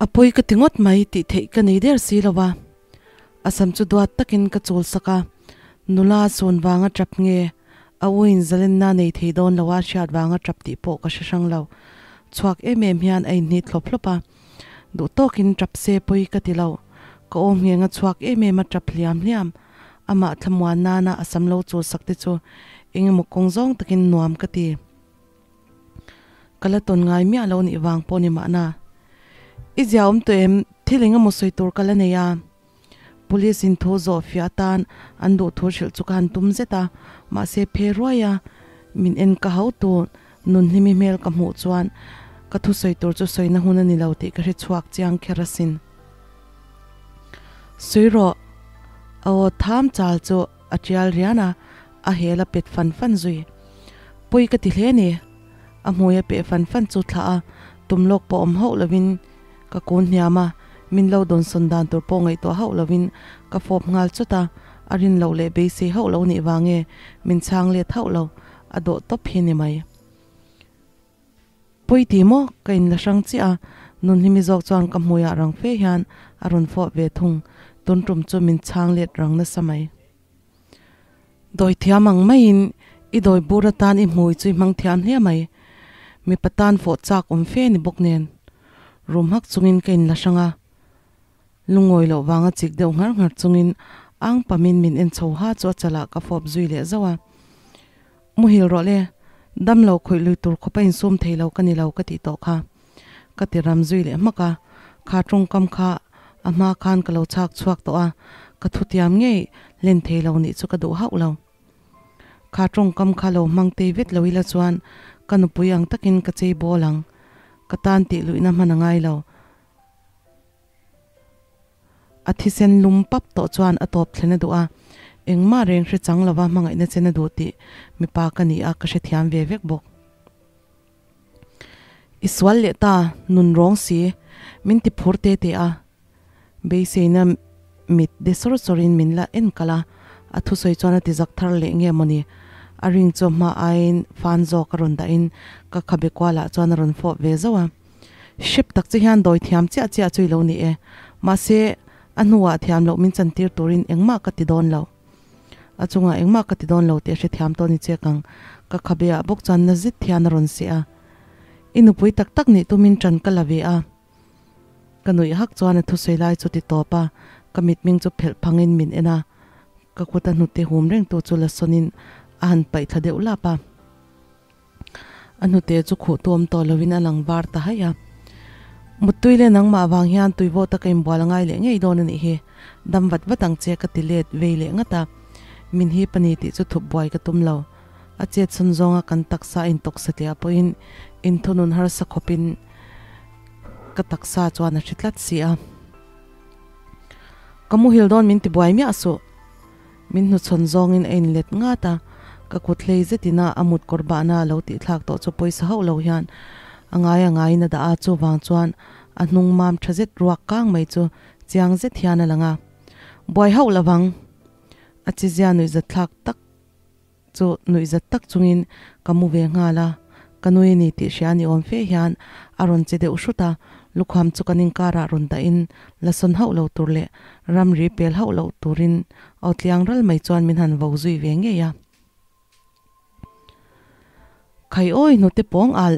A pawi ka ti ngawt mai tih theih ka nei der si lo a, a sam chu duat takin ka chul sak a, nula sawn vanga tap nge a u in zalenna nei thei dawn lo a hriat vanga tap tih pawh ka hre hrang lo. Chhuak em em hian a inhnit hlawp hlawp a, duh tawkin tap se pawi ka ti lo, ka awm ngheng a chhuak em em a tap hliam hliam, amah thlamuan nana a sam lo chul sak te chu eng emaw kawng zawng takin nuam ka ti. Ka la tawn ngai miah lo nih vang pawh ni mahna. I zia awm tawh em? Thil eng emaw sawi tur ka la nei a. Police in thu zawh fiah atan an duh thu hrilh chu ka han tum zet a, mahse phe ruai a min en ka hau tu Nunhlimi hmel ka hmuh chuan ka thu sawi tur chu sawina hun a ni lo tih ka hre chhuak chiang kher asin. Sawi rawh! A aw tham chal chu a tial rian a, a hel a pet fan fan zui. Pawi ka ti hle ni. A hmui a peh fan fan chu thlah a, tum lawk pawh awm hauh lovin ka kun hniam a, min lo dawnsawn dan tur pawh ngaihtuah hauh lovin ka fawp nghal chawt a, a rin loh leh beisei hauh lo nih vang nge min chhang let hauh lo, a dawh tawp hi ni mai. Pawi ti maw? Ka inla hrang chiah a, Nunhlimi zawk chuan ka hmuiah rang fe hian a rawn fawh ve thung, tun tum chu min chhang let rang nasa mai. Dawi thiam ang maiin i dawi bur atan i hmui chu i hmang thiam hle mai. Mipa tan fawh chak awm fe ni bawk nen. Rum hak chungin ka inla hrang a, lungawi loh vanga chik deuh nghar nghar chungin ang pamin min en chho ha chu a chalah ka fawp zui leh zauh a. Muhil rawh le, dam lo khawih lui tur khawpa insum thei lo ka ni lo ka tih tawh kha. Ka ti ram zui leh hmak a, kha tawngkam kha a hma khan ka lo chhak chhuak tawh a, ka thutiam ngei len thei lo nih chu ka duh hauh lo. Kha tawngkam kha lo hmang tei vet lo ila chuan ka nupui ang takin ka chei bawl ang, ka tan tih luihna hman a ngai lo. A thisen lum pap tawh chuan a tawp thlen a duh a, engmah reng hre chang lova hmangaihna chen a duh tih mipa ka ni a, ka hrethiam ve vek bawk. I sual leh ta, nun rawng si, min ti phur te te a. Beiseina mit de sawr sawrin min la en kalh a, a thusawi chuan a ti zak thar leh nge mawni. A ring chu hma aiin fan zawk a rawn dahin ka khabe kualah chuan a rawn fawp ve zauh a. Hrep tak che hian dawi thiam chiah chiah chu i lo ni e. Mahse, a hnuah thiam loh min chantir turin engmah ka ti dawn lo. A chungah engmah ka ti dawn lo tih a hrethiam tawh ni che kang. Ka khabe ah bawk chuan na zet hian a rawn seh a. I nupui tak tak nih tumin ṭan ka la ve a. Ka nuih hak chuan a thusawi lai chu ti tawp a, ka mitming chu phelh phangin min en a. Ka kut a hnute hum rengtu chu la sawnin a han paih thla deuh lap a. A hnute chu khuh tuam tawh lovin a lang var ta haih a. Muttui leh nangmah vang hian tuivaw taka inbual a ngai leh ngei dawn a nih hi. Dam vat vat ang che ka ti let vei leh ngat a. Min hip a ni tih chu thup buai ka tum lo. A chet chhun zawnga kan taksa a intawk satliah pawhin inthunun harsa khawpin ka taksa chuan a hre tlat si a. Ka muhil dawn min ti buai miah suh. Min hnuchhawn zawngin a inlet ngat a, ka kut hlei zetin a a mut kawr bahna a lo tihthlak tawh chu pawisa hauh lo hian a ngai a ngaiin a dah a, chuvang chuan a hnung mam tha zet ruak kang mai chu chiang zet hian a lang a. Buai hauh lovang! A chizia nuihzatthlak tak chu nuihzat tak chungin ka mu ve nghal a, ka nui a ni tih hria ni awm fe hian a rawn che deuh hrut a, lukham chu kan inkarah rawn dahin la sawn hauh lo tur leh ramri pel hauh loh turin aw tliang ral mai chuan min han vo zui ve ngei a. Khai awi hnute pawng al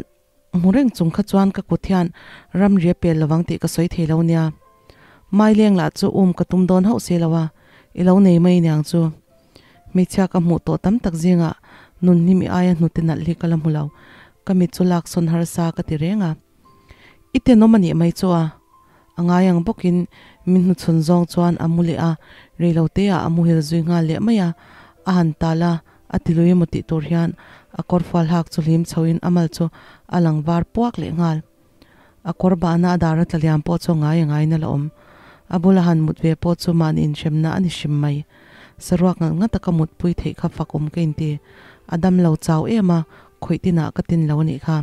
hmu reng chung kha chuan ka kut hian ramri a pel lovang tih ka sawi thei lo nia. Maileng lah chu um ka tum dawn hauh si lo a, i lo nei mai niang chu. Hmeichhia ka hmuh tawh tam tak zingah nun hlim i aia hnute nalh hi ka la hmu lo. Ka mit chu lak sawn harsa ka ti reng a. I tenawm a nih mai chu a. A ngai ang bawkin min hnuchhawn zawng chuan a mu leh a, reilote ah a muhil zui nghal leh mai a. A han tal a, a ti lui emaw tih tur hian a kawrfual hak chu hlim chhoin a mal chu a lang var puak leh nghal. A kawr bahna a dar a tla liam pawh chu ngai a ngaiin a la awm. A bula han mut ve pawh chu mahni inhremna a ni hrim mai. Saruak ngalh ngat a ka mutpui theih kha fak awm ka inti. A dam lo chau em a, khawih tinah ka tin lo a nih kha.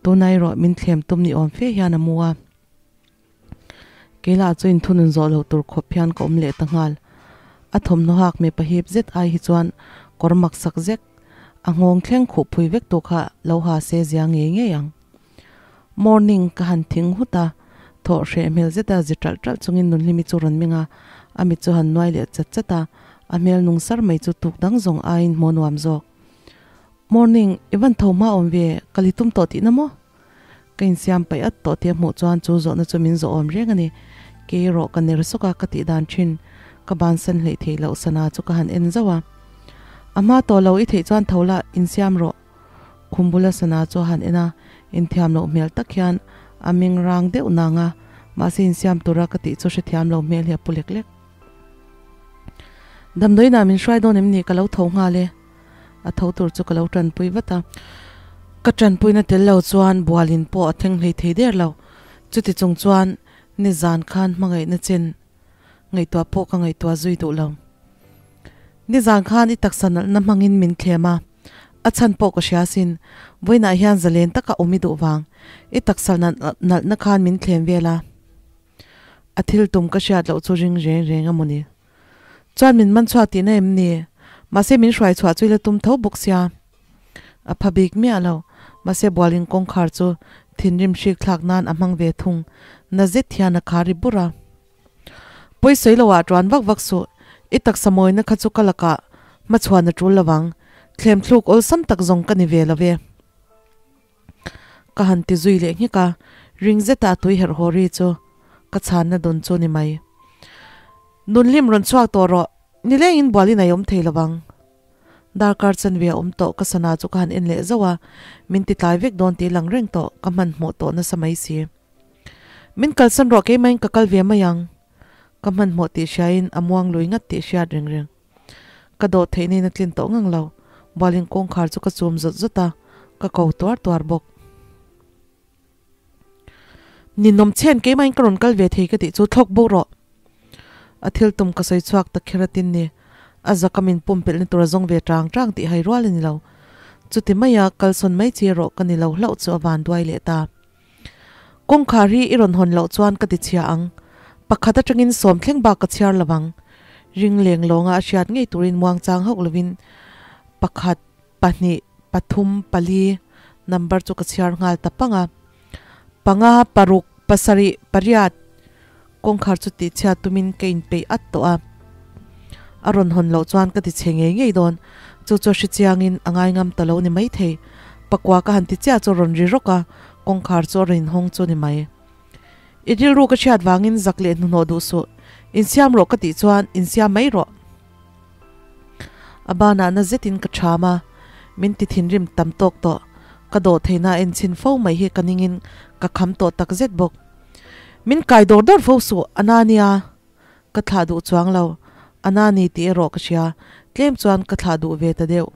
Tunah erawh min thlem tum ni awm fe hian a mu a. Keilah chu inthunun zawh loh tur khawp hian ka awm leh ta nghal. A thawmhnaw hak mi pahip zet ai hi chuan kawr mak sak zek, a nghawng thleng khuh phui vek tu kha lo ha se zia ngei ngei ang. Morning ka han thing hut a, Thawh hreh hmel zeta zi ṭalh ṭalh chungin Nunhlimi chu rawn meng a, a mit chu han nuai leh chat chat a, a hmel nung sar mai chu tuk dang zawng aiin hmuh nuam zawk. Morning, i van tho hma awm ve, kal i tum tawh tihna maw? Ka insiam paih at tawh tia hmuh chuan chu zawhna chu min zawh awm reng a ni. Kei erawh ka ner sawk a, ka tih dan thin ka bansan hleih theih loh sana chu ka han en zauh a. A hma tawh lo i theih chuan tho la, insiam rawh. Khum bula sana chu a han en a, inthiam loh hmel tak hian a meng rang deuh nang a, mahse insiam tura ka tih chu hrethiam lo hmel hi a pu lek lek. Damdawiinah min hruai dawn em ni? Ka lo tho nghal e. A tho tur chu ka lo tanpui vat a. Ka tanpuina tel lo chuan bualin pawh a thleng hlei thei der lo. Chuti chung chuan nizan khan hmangaihna chen ngaihtuah pawh ka ngaihtuah zui duh lo. Nizan khan i taksa nalhna hmangin min thlem a, a chhan pawh ka hria sin. Vawiinah hian zalen taka awm i duh vang. I taksa nalhna khan min thlem vel a. A thil tum ka hriat loh chu ring reng reng a maw ni? Chuan min man chhuak tihna em ni? Mahse min hruai chhuah chu i la tum tho bawk sia. A pha bik miah lo. Mahse bualin kawngkhar chu thinrim hrik thlak nan a hmang ve thung. Na zet hian a khar ri bur a. Pawi sawi lo ah tuan vak vak suh. I taksa mawina kha chu ka lakah hmachhuan a tul lovang. Thlem thluk awlsam tak zawng ka ni ve lo ve. Ka han ti zui leh nghek a, ring zeta a tui herh haw ri chu ka chhanna dawn chu ni mai. Nunhlim rawn chhuak tawh rawh, nilengin bualin a awm thei lovang. Darkar chanve a awm tawh ka sana chu ka han en leh zauh a, min ti tlai vek dawn tih lang reng tawh, ka hmanhmawh tawh nasa mai si. Min kalsan rawh keimahin ka kal ve mai ang. Ka hmanhmawh tih hriain a muang lui ngat tih hriat reng reng. Ka dawh theih nen a tlin tawh ngang lo. Bualin kawngkhar chu ka chum zawt zawt a, ka ko tuar tuar bawk. Ninawm chhen keimahin ka rawn kal ve thei ka tih chu thlawk bo rawh. A thil tum ka sawi chhuak ta kher atin ni. A zaka min pumpelhna tur a zawng ve tang tang tih hai rual a ni lo. Chuti maia kalsawn mai chi erawh ka ni lo hlauh chu a van duai leh ta. Kawngkhar hi i rawn hawn loh chuan ka ti chhia ang. Pakhat atangin sawm thleng bak ka chhiar lo ang. Ring leng lawnga a hriat ngei turin muangchang hauh lovin pakhat, pahnih, pathum, pali number chu ka chhiar nghal ta pang a. Panga, paruk, pasarih, pariat kawngkhar chu tih chhiat tumin ka inpeih at tawh a. A rawn hawn loh chuan ka ti chhe ngei ngei dawn. Chu chu hre chiangin a ngai ngam ta lo ni maithei. Pakua ka han ti chiah chu a rawn ri rawk a, kawngkhar chu a rawn inhawng chu ni mai. I rilru ka hriat vangin zak leh hnuhnawh duh suh. Insiam rawh ka tih chuan insiam mai rawh. A banah na zetin ka ṭham a, min ti thinrim tam tawk tawh. Ka dawh theihna a enchhin fo mai hi ka ningin ka kham tawh tak zet bawk. Min kai dawr dawr fo suh, a na nia. Ka thlah duh chuang lo. A na ni tih erawh ka hria. Tlem chuan ka thlah duh ve ta deuh.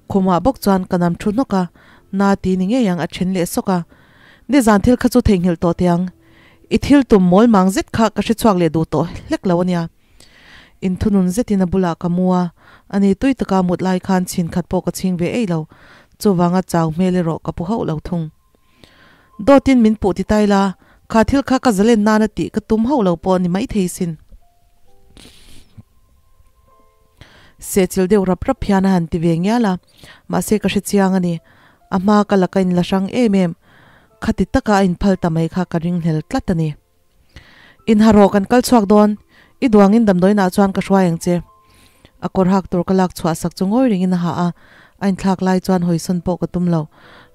Khumah bawk chuan ka nam thu hnawk a, na ti ni ngei ang a then leh sawk a. Nizan thil kha chu theihnghilh tawh teh ang. I thil tum mawl mang zet kha ka hre chhuak leh duh tawh hlek lo a nia. Inthunun zetin a bulah ka mu a, ani tui taka mut lai khan chhin khat pawh ka chhing ve ei lo. Chuvanga chau hmel erawh ka pu hauh lo thung. Dawtin min puh ti tai la, kha thil kha ka zalen nana tih ka tum hauh lo pawh a ni maithei sin. Sehchilh deuh rap rap hian a han ti ve ngial a, mahse ka hre chiang a ni. A hma ka laka inla hrang em em, khati taka a inphal ta mai kha ka ringhlel tlat a ni. Inharawh kan kal chhuak dawn, i duangin damdawiinah chuan ka hruai ang che. A kawr hak tur ka lak chhuah sak chu ngawi ringin a ha a, a inthlak lai chuan hawisawn pawh ka tum lo.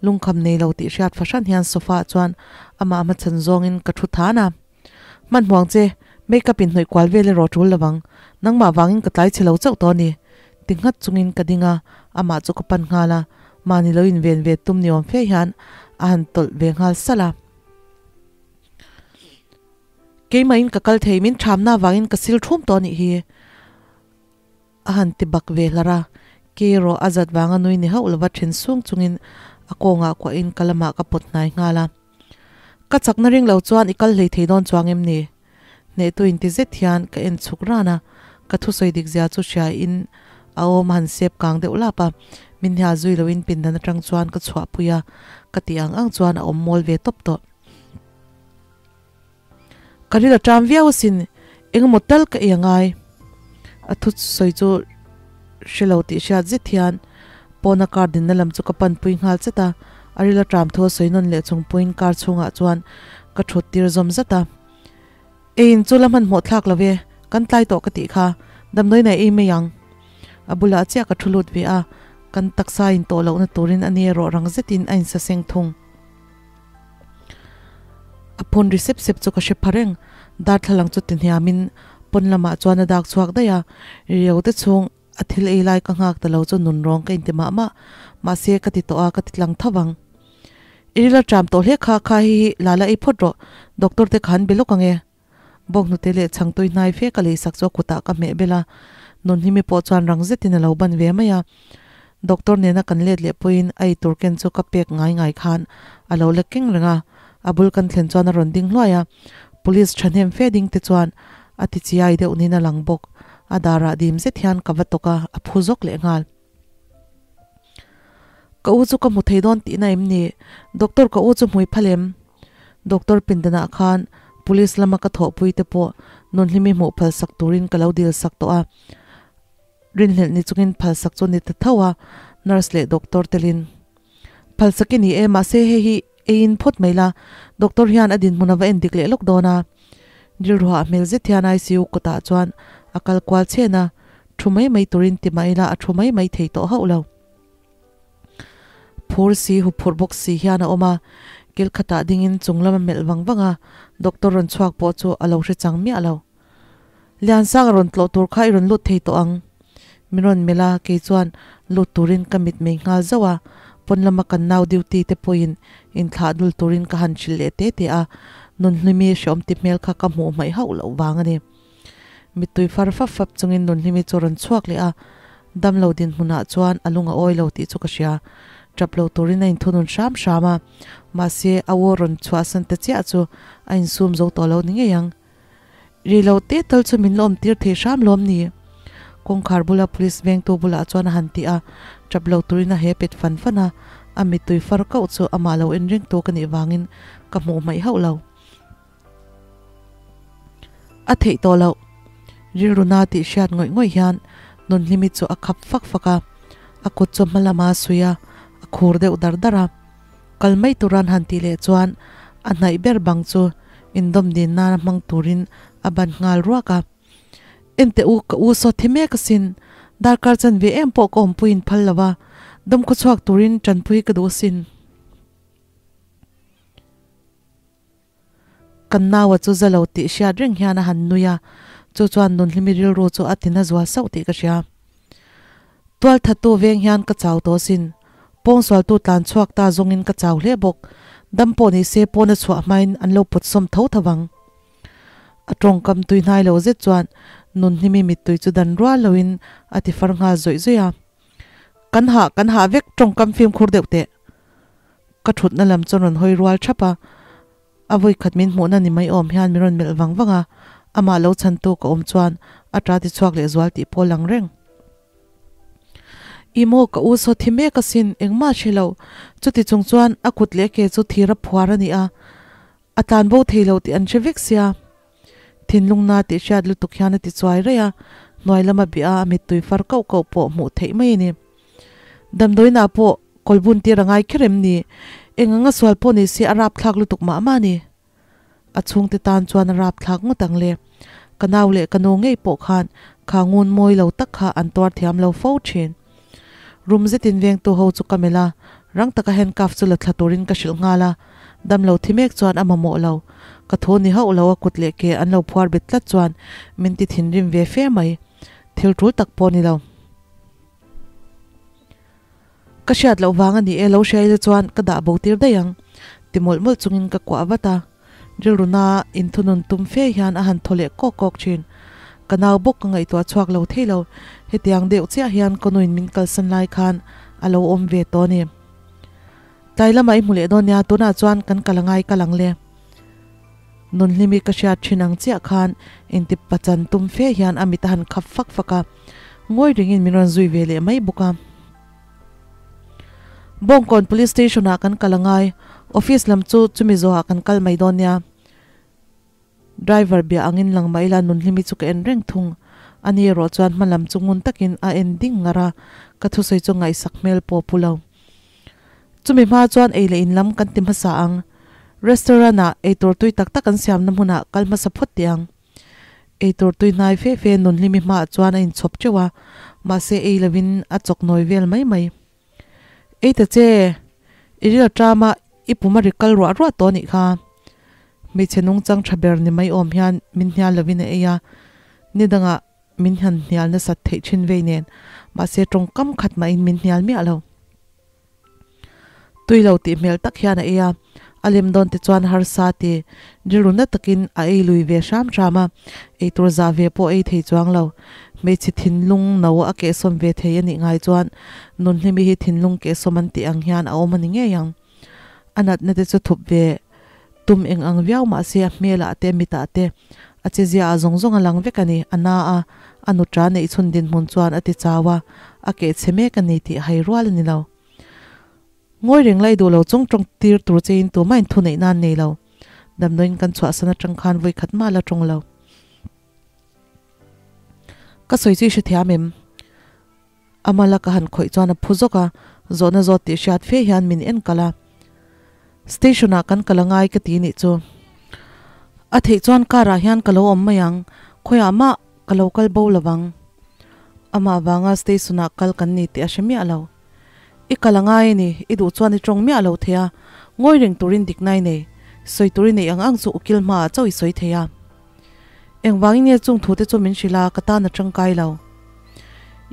Lungkham nei lo tih hriat fahran hian sofa ah chuan amah hmachhan zawngin ka thu than a. Hmanhmuang che, make up in hnawih kual vel erawh tul lovang, nangmah vangin ka tlai chhe lo chauh tawh a ni. Ti nghat chungin ka ding a, amah chu ka pan nghal a, mahni lo inven ve tum ni awm fe hian a han tawlh ve nghal salh a. Keimahin ka kal thei, min thamna avangin ka sil thum tawh a nih hi. A han ti bak ve hlar a, kei erawh a zat vanga nui ni hauh lova then sung chungin a kawngah kuahin ka lamah ka pawt hnai nghal a. Ka chakna ring lo chuan i kal hlei thei dawn chuang em ni? Hnehtu inti zet hian ka en chhuk ran a, ka thusawi dik zia chu hria in a awm a han sep kang deuh lap a, min hnial zui loin pindan atang chuan ka chhuahpui a, ka tih ang ang chuan a awm mawl ve tawp tawh. Ka ril a ṭam viau asin, engemaw tal ka ei angai. A thusawi chu hre lo tih hriat zet hian pawna car dinna lam chu ka panpui nghal chat a, a ril a ṭam thu a sawi nawn leh chung pawhin car chhungah chuan ka thut tir zawm zat a. Eiin chu la hmanhmawh thlak lo e, kan tlai tawh ka tih kha, damdawi na ei mai ang. A bulah chiah ka thu lut ve a, kan taksa in tawh lohna turin a ni erawh rang zetin a insaseng thung. A phun ri sep sep chu ka hre pha reng, darthlalang chu ti hniamin pawn lamah chuan a dak chhuak daih a, riau te chhung a thil ei lai ka nghak ta lo chu nun rawng ka inti mah mah, mahse ka ti tawh a ka ti tlang tho vang. I ril a tram tawh hle kha, kha hi hi la la ei phawt rawh, doctor te kha an be lawk ang e. Bawk hnute leh chhang tui hnai fe ka leisak chu a kutah ka hmeh bel a, Nunhlimi pawh chuan rang zetin a lo ban ve mai a. Doctor nena kan let leh pawhin a eitur ken chu ka pek ngai ngai khan a lo la keng reng a, a bul kan thlen chuan a rawn ding hluai a, police thahnem fe ding te chuan a ti chiai deuh niin a lang bawk. A darah dim zet hian ka va tawk a, a phu zawk leh nghal. Ka u chu ka hmu thei dawn tihna em ni? Doctor ka u chu hmui phal em? Doctor pindanah khan police lama ka thawhpui te pawh Nunhlimi hmuh phal sak turin ka lo dil sak tawh a, rinhlelh ni chungin phal sak chu ni ta tho a, nurse leh doctor telin phal sak i ni e, mahse hei hi eiin phawt mai la, doctor hian a dinhmun a va en dik leh lawk dawn a. Rilruah hmel zet hian ICU kawtah chuan a kal kual chhen a, thu mai mai turin ti mah ila a thu mai mai thei tawh hauh lo. Phur si hu phurh bawk si hian a awm a, kil khatah dingin chung lam a melh vang vang a, doctor rawn chhuak pawh chu a lo hre chang miah lo. Liansang a rawn tlawh tur kha i rawn lut thei tawh ang. Min rawn melh a, kei chuan lut turin ka mit mei nghal zauh a, pawn lama kan nau duty te pawhin inthlah dul turin ka han hrilh leh te te a, Nunhlimi hreawm ti hmel kha ka hmuh hmaih hauh loh vang a ni. Mittui far fap fap chungin Nunhlimi chu a rawn chhuak leh a, damlo dinhmunah chuan a lung a awi lo tih chu ka hria. Tap lo turin a inthunun hram hram a, mahse a aw rawn chhuahsan ta chiah chu a insum zo tawh lo ni ngei ang. Ri lo te tal chu min la awm tir thei hram lawm ni? Kawngkhar bula police vengtu bulah chuan a han ti a, tap lo turin a he pet fan fan a, a mittui far kauh chu amah lo en reng tu ka nih vangin ka hmuh hmaih hauh lo. A theih tawh loh. Rilru na tih hriat ngawih ngawih hian Nunhlimi chu a khap fak fak a, a kut chu hma lama a suih a, a khur deuh dar dar a. Kal mai turan han tih leh chuan a hnaih ber bang chu indawm din nana hmang turin a ban nghal ruak a. Enteh u, ka u saw thi mek asin, darkar chan ve em pawh ka awmpuiin phal lo a, dawmkhaw chhuak turin tanpui ka duh asin. Kan naua chu za lo tih hriat reng hian a han nui a, chu chuan Nunhlimi rilru chu a tina zual sauh tih ka hria. Tualthattu veng hian ka chau tawh asin, pawngsualtu tlan chhuak ta zawngin ka chau hle bawk, dam pawh ni se pawna chhuah hmain an lo pawt sawm tho tho vang. A tawngkam tui hnai lo zet chuan Nunhlimi mittui chu dan rual loin a ti far nghal zawih zawih a. Kan hah, kan hah vek tawngkam fimkhur deuh teh. Ka thutna lam chuan rawn hawi rual thap a, a vawi khat min hmuhna ni mai awm hian min rawn melh vang vang a, amah lo chhantu ka awm chuan a ta ti chhuak leh zual tih pawh lang reng. I maw ka u saw thi mek asin, engmah hre lo, chuti chung chuan a kut leh ke chu thir a phuar a ni a, a tlan bo thei lo tih an hre vek sia. Thinlung na tih hriat lutuk hian a ti chuai raih a, hnuai lama bia a mittui far kauh kauh pawh hmuh theih mai a ni. Damdawiinah pawh kawlbun tir a ngai kher em ni? Eng anga sual pawh ni se a rapthlak lutuk mah mah a ni. A chhungte tan chuan a rapthlak ngawt ang le. Ka nau leh ka nu ngei pawh khan kha ngun mawi lo tak kha an tuar thiam lo fo thin. Rum zetin vengtu ho chu ka melh a, rang taka handcuff chu la thla turin ka hrilh nghal a, damlo thi mek chuan a mamawh lo. Ka thu ni hauh lo a kut leh ke an lo phuar bet tlat chuan min ti thinrim ve fe mai. Thil tul tak pawh ni lo. Ka hriat loh vang a ni e, lo hria ila chuan ka dah bo tir daih ang, ti mawlh mawlh chungin ka kuah vat a. Rilru na inthunun tum fe hian a han thaw leh kawk kawk thin. Ka nau bawk ka ngaihtuah chhuak lo thei lo, hetiang deuh chiah hian ka nuin min kalsan lai khan a lo awm ve tawh a ni. Tlai lamah i hmu leh dawn nia, tunah chuan kan kal angai kal ang le. Nunhlimi ka hriat thin ang chiah khan inti pachan tum fe hian a mit a han khap fak fak a, ngawi ringin min rawn zui ve leh mai bawk a. Bawngkawn Police Station ah kan kal angai, office lam chu chumi zawhah kan kal mai dawn nia. Driver bia angin lang mah ila Nunhlimi chu ka en reng thung. Ani erawh chuan hma lam chu ngun takin a en ding ngar a, ka thusawi chu ngaihsak hmel pawh pu lo. Chumi hma chuan ei leh in lam kan ti hmasa ang. Restaurant ah eitur tui tak tak an siamna hmunah kal hmasa phawt teh ang. Eitur tui hnai fe fe Nunhlimi hmaah chuan a inchhawp teuh a, mahse ei lovin a chawk nawi vel mai mai. Ei ta che, i ril tama i pum a ri kal ruah ruah tawh anih kha. Hmeichhe nungchang tha ber ni mai awm hian min hnial lovin a ei a, ni dangah min han hnial nasat theih thin vei nen, mahse tawngkam khat mahin min hnial miah lo. Tui lo tih hmel tak hian a ei a, a lem dawn te chuan harsa ti rilru na takin a ei lui ve hram hram a, eitur zah ve pawh ei thei chuang lo. Hmeichhe thinlung no a kehsawm ve thei a nih ngai chuan Nunhlimi hi thinlung kehsawm an tih ang hian a awm a ni ngei ang. A natna te chu thup ve tum eng ang viau mahse a hmelah te mitah te a chezia ah zawng zawng a lang vek a ni. A na a, a nutra neih chhun dinhmun chuan a ti chau a, a keh chhe mek a ni tih hai rual a ni lo. Ngawi reng lai duh lo chung tawng tir tur chein tumah in thuneih nan nei lo. Damdawiin kan chhuahsan atang khan vawi khat mah la tawng lo. Ka sawi chu i hrethiam em? Amala ka han khawih chuan a phu zawk a, zawhna zawt tih hriat fe hian min en kalh a. Station ah kan kal angai ka ti nih chu. A theih chuan car ah hian ka lo awm mai ang, khawiah mah ka lo kal bo lovang. Amah vanga station ah kal kan ni tih a hre miah lo. I kal angai a ni, i duh chuan i tawng miah lo thei a, ngawi reng turin dikna i nei. Sawi tur i neih ang ang chu ukil hmaah chauh i sawi thei a. Engvangin nge chung thute chu min hrilh a, ka tan a tangkai lo.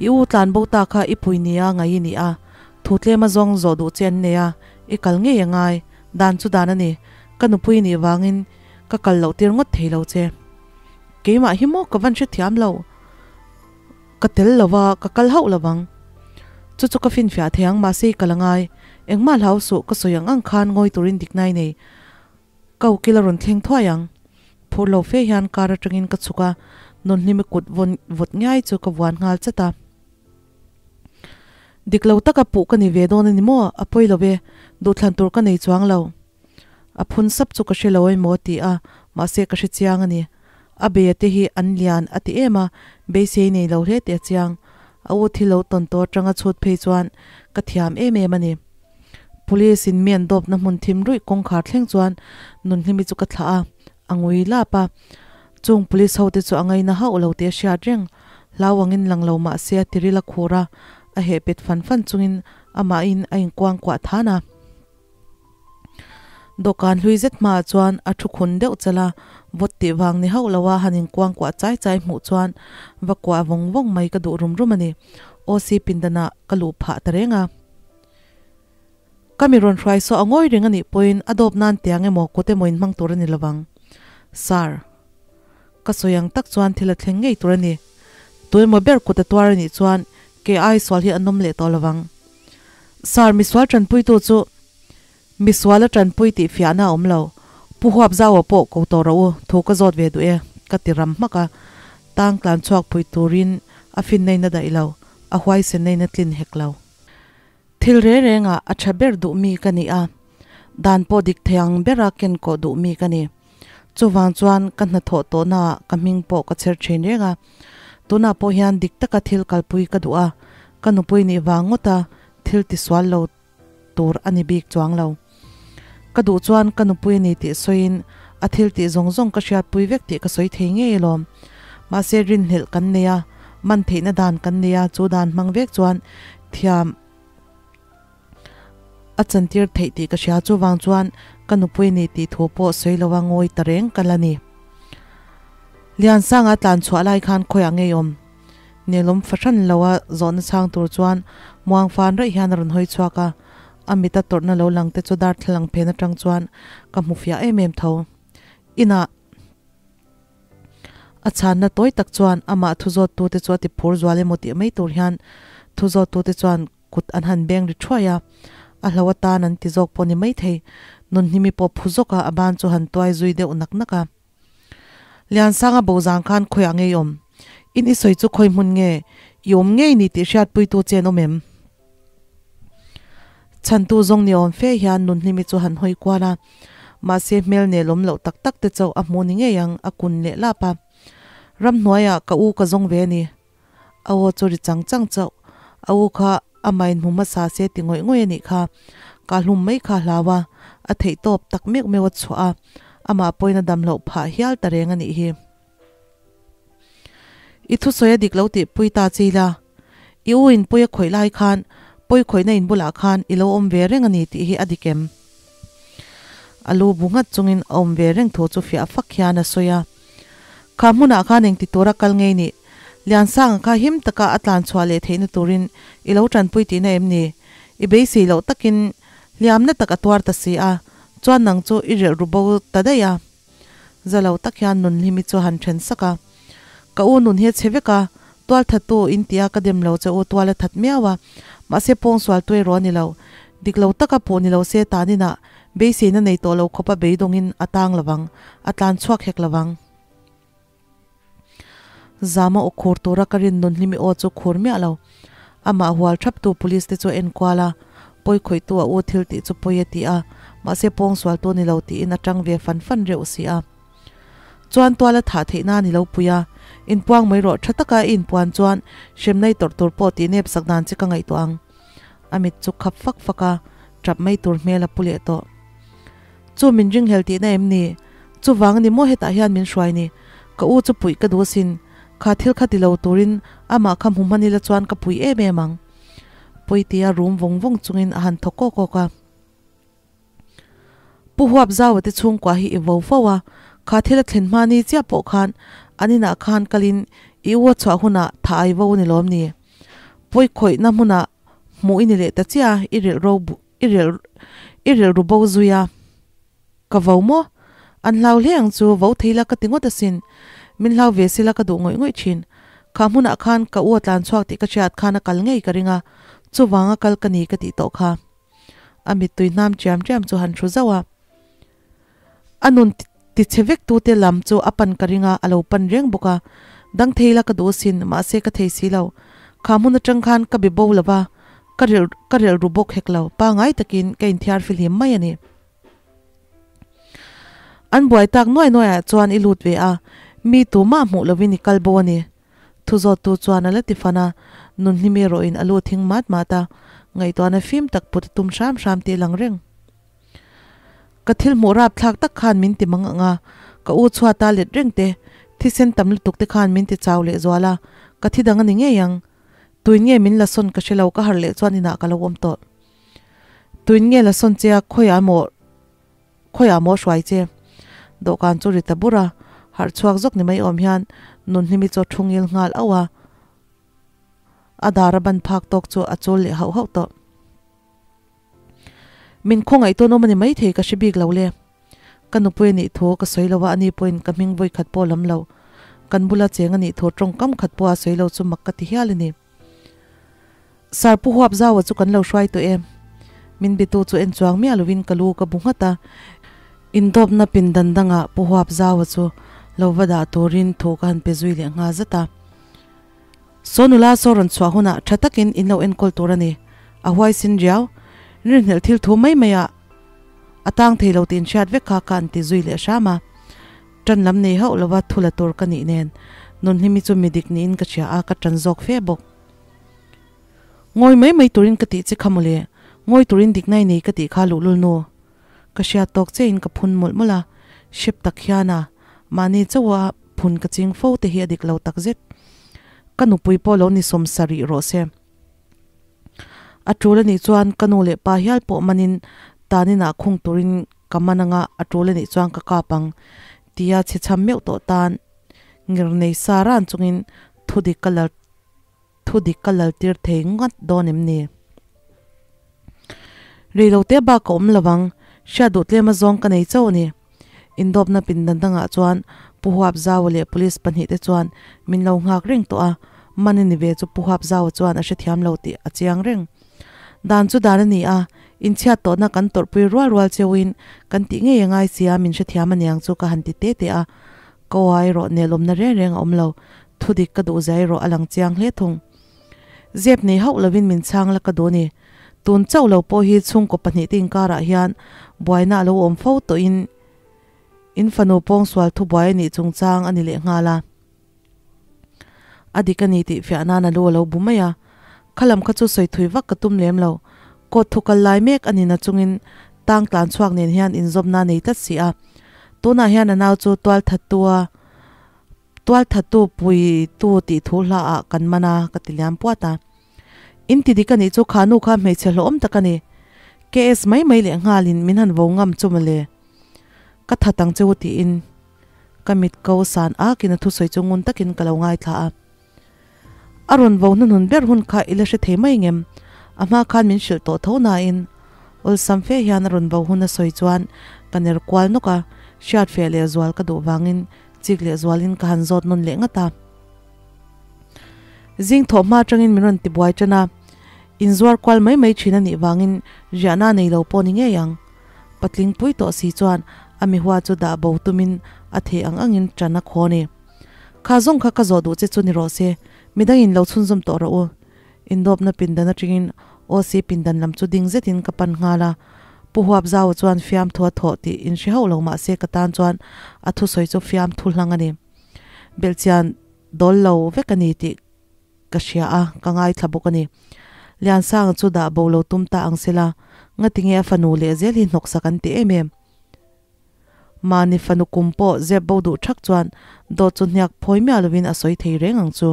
I u tlan bo ta kha i pui nia ngai i ni a, thu tlem a zawng zawh duh che an nei a, i kal ngei a ngai, dan chu dan a ni, ka nupui nih vangin ka kal loh tir ngawt thei lo che. Keimah hi maw ka van hrethiam lo, ka tel lo va, ka kal hauh lo vang. Chu chu ka finfiah thei ang, mahse i kal a ngai, engmah hlau suh, ka sawi ang ang khan ngawi turin dikna i nei. Ka ukil a rawn thleng thuai ang. Phur lo fe hian car atangin ka chhuk a, Nunhlimi kut vawn vawt ngiai chu ka vuan nghal chat a. Dik lo taka puh ka ni ve dawn a ni maw? A pawi lo e, duhthlan tur ka nei chuang lo. A phun sap chu ka hre lo emaw ti a, mahse ka hre chiang a ni. A beia te hi an lian a ti em a, beisei nei lo hle tih a chiang. A u thil lo tawn tawh atanga chhut phei chuan ka thiam em em a ni. Police in mi an dawpna hmun thim ruih kawngkhar thleng chuan Nunhlimi chu ka thlah a, a ngui lap a. Chung police ho te chu a ngaina hauh lo tih a hriat reng. Hlau angin lang lo mah se a tiril a khur a, a heh pet fan fan chungin amahin a inkuang kuah than a. Dawhkan hlui zet hmaah chuan a thu khun deuh chalh a, vawt tih vang ni hauh loa han inkuang kuah chai chai hmuh chuan va kuah vawng vawng mai ka duh rum rum a ni. OC pindanah ka luh phah ta reng a. Ka mi rawn hruai saw a ngawi reng a nih pawhin a dawp nan tiang emaw kut emaw in hmang tur a ni lovang. Sir. Ka sawi ang tak chuan thil a thleng ngei tur a ni. Tu emaw ber kut a tuar a nih chuan ke ai sual hi an awm leh tawh lovang. Sir, misual tanpuitu chu misual a tanpui tih fiahna a awm lo. Pu Huap Zaua pawh ko tawh rawh u, thu ka zawt ve duh e, ka ti ram hmak a. Tang tlan chhuak pui turin a finna in a daih lo, a huaisenna in a tlin hek lo. Thil reng rengah a tha ber duh mi ka ni a, dan pawh dik thei ang bera ken kawh duh mi ka ni. Chuvang chuan ka hnathawh tawhnaah ka hming pawh ka chher thin reng a. Tunah pawh hian dik taka thil kalpui ka duh a, ka nupui nih vang ngawta thil tisual lo tur a ni bik chuang lo. Ka duh chuan ka nupui a ni tih sawiin a thil tih zawng zawng ka hriatpui vek tih ka sawi thei ngei alawm. Mahse rinhlelh kan nei a, man theihna dan kan nei a, chu dan hmang vek chuan thiam a chantir theih tih ka hria. Chuvang chuan ka nupui a ni tih thu pawh sawi lo a ngawi ta reng ka la ni. Liansanga tlan chhuah lai khan khawiah ngei awm? Nelawm fahran lo a zawhna chhang tur chuan muang fan raih hian a rawn hawi chhuak a, a mita tawrhna lo lang te chu darthlalang phen atang chuan ka hmu fiah em em tho. Inah a chhanna tawi tak chuan amah thu zawt tu te chu a ti phur zual emaw tih mai tur hian thu zawt tu te chuan kut an han beng ri thuai a, a hlo atan an ti zawk pawh ni maithei. Nunhlimi pawh phu zawk a, a ban chu han tuai zui deuh nak nak a. Liansanga bo zang khan khawiah ngei awm? In i sawi chu khawi hmun nge i awm ngei ni tih hriatpuitu che an awm em? Chhantu zawng ni awm fe hian Nunhlimi chu han hawi kual a, mahse hmel nel awm loh tak tak te chauh a hmu ni ngei ang a kun leh lap a. Ramhnuaiah ka u ka zawng ve a ni. A aw chu ri chang chang chauh. A u kha amah in hmu hmasa se ti ngawih ngawih a nih kha. Ka hlum mai kha a hlau a. A theih tawp tak meuh meuh a chhuah a, amah pawhin a dam loh phah hial ta reng a nih hi. I thusawi a dik lo tih pui ta chi la, i u in pui a khawih lai khan pawi khawihna in bulah khan i lo awm ve reng a ni tih hi a dik em? A lu bu nghat chungin a awm ve reng thu chu fiah fak hian a sawi a. Kha hmunah khan engti tura kal ngei nih? Liansanga kha him taka a tlan chhuah leh theihna turin i lo tanpui tihna em ni? I beisei loh takin hliamna tak a tuar ta si a, chuan nang chu i rilh ru bo ta daih a. Za lo tak hian Nunhlimi chu a han then sak a. Ka u nun hi a chhe vek a, tual thattu in tia ka dem lo che u tual a that miau a, mahse pawngsual tu erawh a ni lo. Dik lo taka pawh ni lo se taninah beiseina nei tawh lo khawpa beidawngin a tang lovang, a tlan chhuak hek lovang. Zama aw khur tura ka rin Nunhlimi aw chu khur miah lo. Amah hual thaptu police te chu a enkual a, pawi khawihtu a u thil tih chu pawi a ti a, mahse pawngsualtu ni lo tiin a tang ve fan fan reuh si a. Chuan tuala thah theih na ni lo pui a, inpuang mai rawh tha taka i inpuan chuan hremna i tawrh tur pawh tih nep sak dan che ka ngaihtuah ang. A mit chu khap fak fak a, tap mai tur hmel a pu leh tawh. Chu min ringhel tihna em ni? Chuvang a ni maw hetah hian min hruai ni? Ka u chu puih ka duh asin. Kha thil kha ti lo turin amah kha hmu hman ila chuan ka pui em em ang. Pawitia rum vawng vawng chungin a han thaw kawk kawk a. Pu Huap Zaua te chhungkua hi i vo fo a, kha thil a thlen hma ni chiah pawh khan an inah khan kalin i u a chhuah hunah tha ai vo a ni lawm ni? Pawi khawihna hmunah hmuh i ni leh ta chiah a, i rilh ro i rilh i rilh ru bo zui a. Ka vo maw? An hlau hle ang chu, vo thei la ka ti ngawt asin. Min hlau ve sila ka duh ngawih ngawih thin. Kha hmunah khan ka u a tlan chhuak tih ka hriat khan a kal ngei ka ring a, chuvanga kal ka ni ka tih tawh kha. A mittui hnam chiam chiam chu han hru zauh a. A nun ti chhe vek tute lam chu a pan ka ring a, a lo pan reng bawk a. Dang thei la ka duh asin, mahse ka thei si lo. Kha hmun atang khan ka be bo lo va, ka rilh ka rilh ru bawk hek lo. Pangai takin ka inthiar fihlim mai a ni. An buai tak nuai nuaiah chuan i lut ve a, mi tumah hmuh lovin i kal bo a ni. Thu zawttu chuan a la ti fan a, Nunhlimi erawhin a lu thing mat mat a, ngaihtuahna fim tak put a tum hram hram tih a lang reng. Ka thil hmuh rap thlak tak khan min ti mang ang a, ka u chhuata let reng te, thisen tam lutuk te khan min ti chau leh zual a, ka thi dang a ni ngei ang. Tuin nge min la sawn ka hre lo, ka harh leh chuan inah ka lo awm tawh. Tuin nge la sawn che a, khawiah maw khawiah maw hruai che? Dawhkan chu ri ta bur a, harh chhuak zawk ni mai awm hian Nunhlimi chu a thu ngil nghal auh a, a dar a ban phak tawk chu a chul leh hauh hauh tawh. Min khawngaih tawn awm a ni maithei ka hre bik lo le. Ka nupui a nih thu ka sawi lo a, ani pawhin ka hming vawi khat pawh a lam lo. Kan bula cheng a nih thu tawngkam khat pawh a sawi lo chu mak ka ti hial a ni. Sir Pu Huap Zaua chu kan lo hruai tawh em? Min bitu chu en chuang miah lovin ka lu ka bu nghat a. Indawpna pindan dangah Pu Huap Zaua chu lo va dah turin thu ka han pe zui leh nghal zat a. Saw nula saw rawn chhuah hunah tha takin in lo enkawl tur a ni. A huaisin riau. Rinhlelh thil thu mai maiah a tang thei lo tih inhriat vek kha ka an ti zui leh hram a. Tan lam nei hauh lova thu la tur ka nih nen Nunhlimi chu mi dik niin ka hria a, ka tan zawk fe bawk. Ngawi mai mai turin ka tih che kha mawle, ngawi turin dikna i nei ka tih kha luhlul nu. Ka hriat tawk chiahin ka phun mawlh mawlh a, hrep tak hian a, mahni chauha phun ka ching fo te hi a dik lo takzet. Ka nupui pawh lo ni sawmsa rih rawh se. A tul anih chuan ka nu leh pa hial pawh manin tanin ah khung turin ka man anga a tul anih chuan ka kap ang tia chhe chham meuh tawh tan ngir nei sa ran chungin thu dik ka lal thu dik ka lal tir thei ngawt dawn em ni? Rei lo te bak ka awm lo ang, hriat duh tlem a zawng ka nei chauh a ni. Indawpna pindan dangah chuan Pu Huap Zaua leh Police pahnih te chuan min lo nghak reng tawh a, man a ni ve chu Pu Huap Zaua chuan a hrethiam lo tih a chiang reng. Dan chu dan a ni a, inchhiat tawhna kan tawrhpui rual rual cheuhin kan tih ngei a ngai sia min hrethiam a niang chu ka han ti te te a, ka aw erawh nelawmna reng reng a awm lo, thudik ka duh zia erawh a lang chiang hle thung. Zep nei hauh lovin min chhang la ka duh a ni. Tun chauh lo pawh hi chhungkaw pahnih te inkarah hian buaina a lo awm fo tawhin in fanu pawngsual thubuai a nih chungchang a ni leh nghal a. A dik a ni tih fiah nan a lu a lo bu mai a. Kha lam kha chu sawi thui vak ka tum lem lo. Court thu kal lai mek a ni na chungin Tang tlan chhuak nen hian inzawmna nei tlat si a. Tunah hian a nau chu tual thattu a tual thattu pui tu tih thu hla ah kan man a ka ti liam puat a. In ti dik a nih chu kha nu kha hmeichhe hlawhawm tak a ni. KS mai mai leh nghalin min han vo ngam chu mawle. Ka that ang che u tiin ka mit ko san akin a thusawi chu ngun takin ka lo ngaithla a. A rawn vo hnuhnun ber hun kha i la hre thei mai ngem? A hma khan min hrilh tawh tho nain awlsam fe hian a rawn vo hun a sawi chuan ka ner kual nawk a, hriat feh leh zual ka duh vangin chik leh zualin ka han zawt nawn leh ngat a. Zing thawh hma atangin min rawn tibuai tan a, inzuar kual mai mai thin a nih vangin riahna nei lo pawh ni ngei ang. Patling pui tawh si chuan a mihua chu dah bo tumin a thei ang angin tan a khaw a ni. Kha zawng kha ka zawh duh che chu ni rawh se, midangin lo chhunzawm tawh rawh u. Indawpna pindan atangin OC pindan lam chu ding zetin ka pan nghal a. Pu Huapzau chuan fiamthu a thawh tih inhre hauh lo mah se ka tan chuan a thusawi chu fiamthu hlang a ni. Belhchian dawl lo vek a ni tih ka hria a, ka ngaithla bawk a ni. Liansanga chu dah bo lo tum ta ang sela, ngatinge a fanu leh zel hi hnawksak an ti em em. Mahni fanu kum pawh zep bo duh thak chuan dawt chu hniak phawi miah lovin a sawi thei reng ang chu.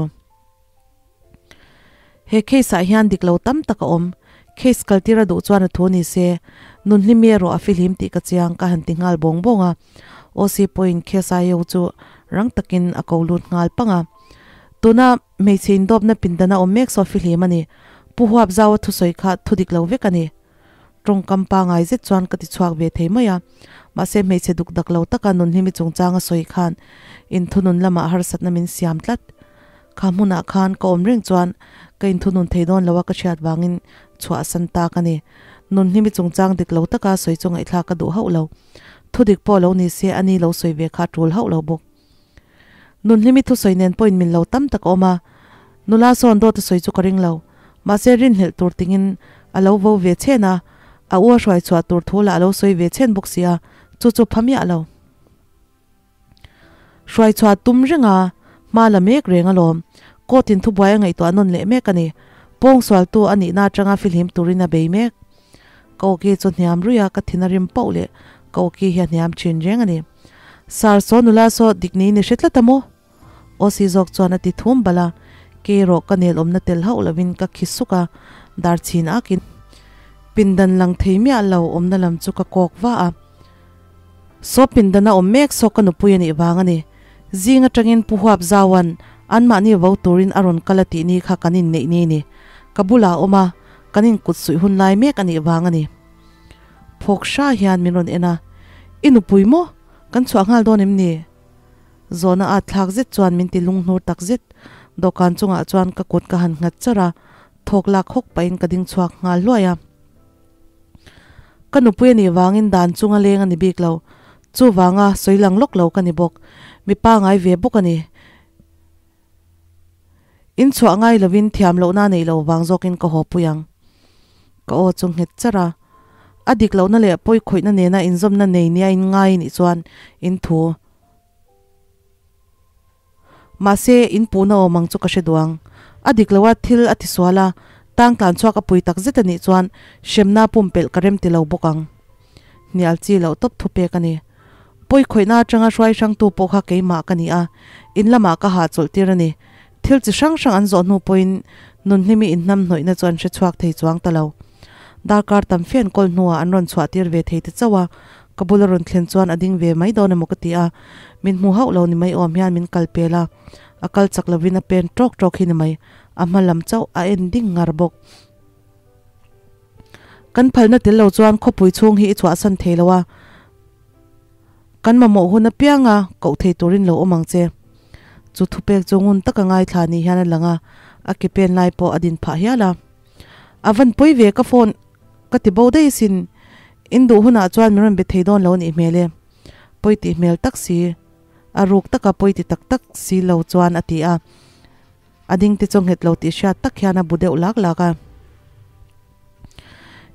He case ah hian dik lo tam tak a awm. Case kaltir a duh chuan a thu ni se, Nunhlimi erawh a fihlim tih ka chiang ka han ti nghal bawng bawng a. OC pawhin case aio chu rang takin a ko lut nghal pang a. Tuna hmeichhe indawpna pindana awm mek saw fihlim a ni. Pu Huapzau a thusawi kha thu dik lo vek a ni. Tawngkam pangai zet chuan ka ti chhuak ve thei mai a, mahse hmeichhe duk dak lo taka Nunhlimi chungchang a sawi khan inthunun lamah harsatna min siam tlat. Kha hmunah khan ka awm reng chuan ka inthunun thei dawn lo a ka hriat vangin chhuahsan ta ka ni. Nunhlimi chungchang dik lo taka sawi chu ngaihthlak ka duh hauh lo. Thudik pawh lo ni se ani lo sawi ve kha a tul hauh lo bawk. Nunhlimi thusawi nen pawhin min lo tam tak a awm a, nula sawn dawt a sawi chu ka ring lo. Mahse rinhlelh tur tingin a lo vo ve chhen a, a u a hruai chhuah tur thu lah a lo sawi ve chhen bawk si a, chu chu pha miah lo. Hruai chhuah tum reng a, hma la mek reng alawm. Court in thubuai a ngaihtuah nawn leh mek a ni. Pawngsualtu a nihna atanga fihlim turin a bei mek. Ka awki chu hniam ruih a, ka thin a rim pauh leh ka awki hi a hniam thin reng a ni. Sir, saw nula saw dik niin i hre tlat a maw? OC zawk chuan a ti thum bal a, kei erawh ka nel awmna tel hauh lovin ka khi suk a, dar chhin akin pindan lang thei miah lo awmna lam chu ka kawk va a. Saw pindana awm mek saw ka nupui a nih vang a ni. Zing atangin Pu Huap Zauan anmahni vo turin a rawn kal a tih ni kha kan inneih ni ni. Ka bulah a awm a, kan inkut suih hun lai mek a nih vang a ni. Phawk hra hian min rawn en a, I nupui maw? Kan chhuah nghal dawn em ni? Zawhna at thlak zet chuan min ti lunghnur tak zet. Dawhkan chungah chuan ka kut ka han nghat char a, thawk lak hawk pahin ka ding chhuak nghal hluai a. Ka nupui a nih vangin dan chunga leng a ni bik lo. Chuvanga sawi lang lawk lo ka ni bawk. Mi pangai ve bawk a ni. In chhuah ngai lovin thiam lohna neih lo vang zawkin ka haw pui ang. Ka aw chu nghet char a. A dik lohna leh pawi khawihna nena inzawmna nei nia in ngai nih chuan in thu. Mahse, in puhna awm ang chu ka hre duh ang. A dik loa thil a tisual a, tang tlan chhuak a pui tak zet a nih chuan hremna pumpelh ka rem ti lo bawk ang. Hnial chi loh tawp thu pek a ni. Pawi khawihna atanga hruai hrangtu pawh kha keimah ka ni a, in lamah ka hahchawlh tir a ni. Thil chi hrang hrang an zawh hnu pawhin Nunhlimi inhnamhnawihna chu an hre chhuak thei chuang ta lo. Darkar tam fe an kawl hnuah an rawn chhuah tir ve thei ta chauh a, ka bula rawn thlen chuan a ding ve mai dawn emaw ka ti a, min hmu hauh lo ni mai awm hian min kal pel a, a kal chak lovin a pen tawk tawk hi ni mai, a hma lam chauh a en ding ngar bawk. Kan phalna tel lo chuan khawpui chhung hi i chhuahsan thei lo a, kan mamawh hun apianga koh thei turin lo awm ang che. Chu thupek chu ngun taka ngaithla ni hian a lang a, a ke pen lai pawh a din phah hial a. A van pawi ve ka phone ka ti bo daih sin, in duh hunah chuan min rawn be thei dawn lo a nih hmel e. Pawi tih hmel tak si, a ruk taka pawi ti tak tak si lo chuan a ti a. A ding te chu nghet lo tih hriat tak hian a bu deuh lak lak a.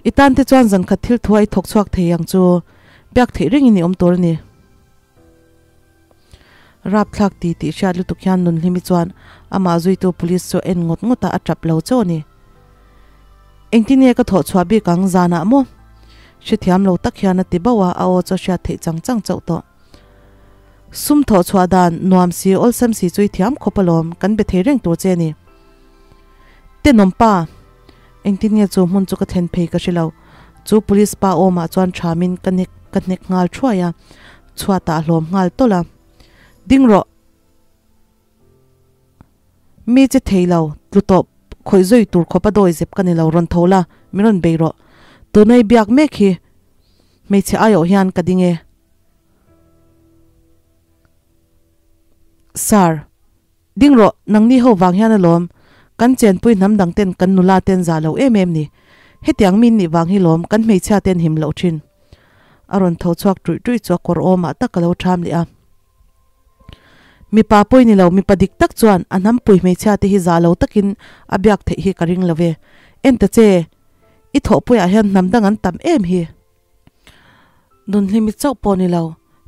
I tan te chuan zan khat thil thuai thawk chhuak thei ang chu biak theih rengin i awm tur a ni. Rapthlak ti tih hriat lutuk hian Nunhlimi chuan amah zuitu police chu en ngawt ngawt a, a tap lo chauh a ni. Engtin nge ka thawh chhuah bik ang zanah maw? Hrethiam lo tak hian a ti bauh a, a aw chu a hriat theih chang chang chauh tawh. Sum thawh chhuah dan nuam si awlsam si chu i thiam khawp alawm, kan be thei reng tur che a ni. Tenawm pa! Engtin nge chu hmun chu ka thlen phei ka hre lo. Chu police pa awmah chuan thamin ka hnek ka hnek nghal thuai a, chhuatah a hlawm nghal tawlh a. Ding rawh! Mi che thei lo, tlu tawp, khawih zui tur khawp a dawi zep ka ni lo, rawn tho la, min rawn bei rawh. Tuna i biak mek hi hmeichhe aiawh hian ka ding e. Sir, ding rawh, nangni ho vang hian alawm, kan chenpui hnam dang ten kan nula ten zah lo em em ni. Hetiang min nih vang hi lawm kan hmeichhia ten him loh thin. A rawn tho chhuak ṭuih ṭuih chu a kawr awmah tak ka lo ṭham leh a. Mipa pawi ni lo, mipa dik tak chuan a hnampui hmeichhia te hi zah lo takin a biak theih hi ka ring lo ve. En ta che, i thawhpuiah hian hnam dang an tam em hi. Nunhlimi chauh pawh ni lo,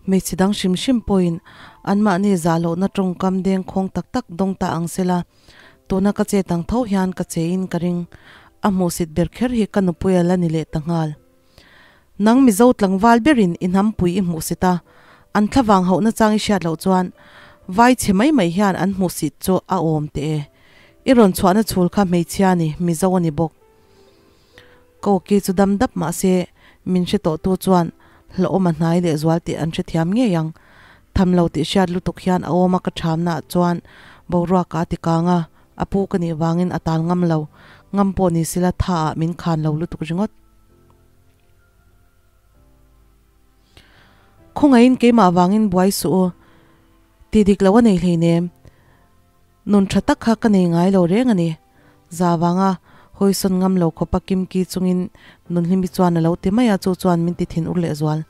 hmeichhe dang hrim hrim pawhin anmahni zah lohna tawngkam dengkhawng tak tak dawng ta ang sela, tuna ka chet ang tho hian ka chein ka ring. A hmuhsit ber kher hi ka nupui a la ni leh ta nghal. Nang Mizo tlangval berin i hnampui i hmuhsit a, an thlavang hauhna chang i hriat loh chuan vai chhe mai mai hian an hmuhsit chu a awm teh e. I rawn chhuahna chhul kha hmeichhia ni, Mizo a ni bawk. Ka awki chu dam dap mah se min hre tawhtu chuan hlauhawm a hnai leh zual tih an hrethiam ngei ang. Tham lo tih hriat lutuk hian a awma ka thamnaah chuan boruak a ti kang a, a pu ka nih vangin a tal ngam lo, ngam pawh ni sela thaah min khan lo lutuk ringawt. Khawngaihin keimah vangin buai suh u, ti dik lo a nei hleinem. Nun tha tak kha ka nei ngai lo reng a ni. Za vanga hawisawn ngam lo khawpa kimki chungin Nunhlimi chuan a lo ti mai a, chu chuan min ti thin ur lehzual.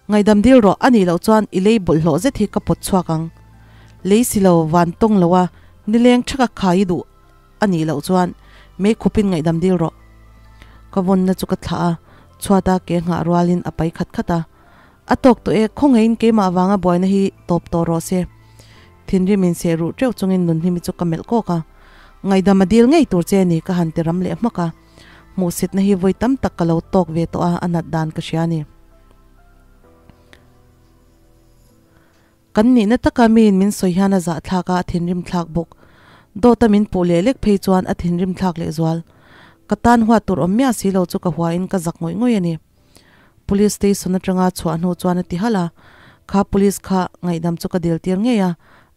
Ngaihdam dil rawh, a nih loh chuan i lei bawlhhlawh zet hi ka pawt chhuak ang. Lei si lo, van tawng lo a, nileng thaka khai i duh a nih loh chuan mei khupin ngaihdam dil rawh. Ka vawnna chu ka thlah a, chhuata ke nghah rualin a pai khat khat a. A tawk tawh e, khawngaihin keimah vanga buaina hi tawp tawh rawh se. Thinrim in seh ruh teuh chungin Nunhlimi chu ka melh kawk a. Ngaihdam a dil ngei tur che a ni ka han ti ram leh hmak a. Hmuhsitna hi vawi tam tak ka lo tawk ve tawh a, a nat dan ka hria a ni. Kan nihna taka miin min sawi hian a zahthlak a, a thinrim thlak bawk. Dawta min puh leh lek phei chuan a thinrim thlak leh zual. Ka tan huat tur awm miah si lo chu ka huain ka zak ngawih ngawih a ni. Police station atanga chhuah hnu chuan a ti halh a, kha police kha ngaihdam chu ka dil tir ngei a,